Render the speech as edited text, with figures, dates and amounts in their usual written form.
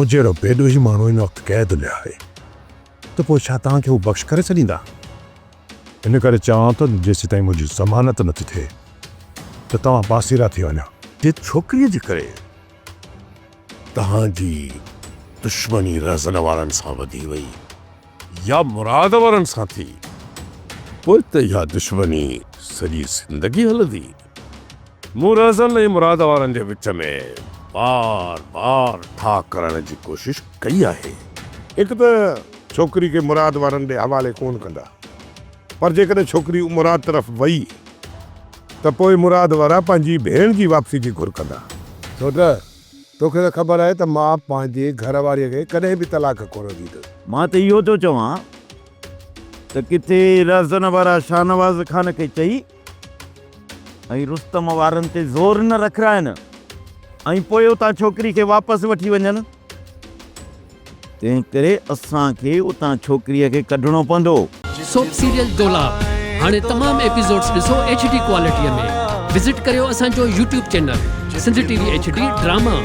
مون جهڙو بيڏوهي ماڻهو هن وقت قيد ۾ آهي ته پوء ڇا توهان کي هو بخش ڪري ڇڏيندا؟ ان ڪري چوان ٿو ته جيسيتائين منهنجي ضمانت نٿي ٿئي ته توهان پاسيرا ٿي وڃو. جي ڇوڪريء جي ڪري توهان جي دشمني رهزن وارن سان وڌي وئي يا مراد وارن سان ٿي، پوء ته اها دشمني سڄي زندگي هلندي. مون رهزن ۽ مراد وارن جي وچ ۾ بار بار ٺاهه ڪرائڻ جي ڪوشش ڪئي آهي. هڪ ته ڇوڪري کي مراد وارن ڏي حوالي ڪونه ڪندا، پر جيڪڏهن ڇوڪري مراد طرف وئي ته پوء مراد وارا پنهنجي ڀيڻ جي واپسي جي گهر ڪندا. سوٽ، توکي ته خبر آهي ته مان پنهنجي گهر واريء کي ڪڏهن به طلاق ڪونه ڏيندس. مان ته اهو ٿو چوان ته ڪٿي رهزن وارا شاهنواز خان کي چئي ۽ رستم وارن تي زور نه رکرائن ۽ پوء اتان ڇوڪري کي واپس وٺي وڃن. تنهن ڪري اسان کي اتان ڇوڪريء کي ڪڍڻو پوندو. سوپ سيريل دولاب هاڻي تمام ايپيسوڊس ڏسو ايڇ ڊي ڪوالٽي ۾ وزٽ ڪريو اسان جو YouTube channel Sindh T V H D drama.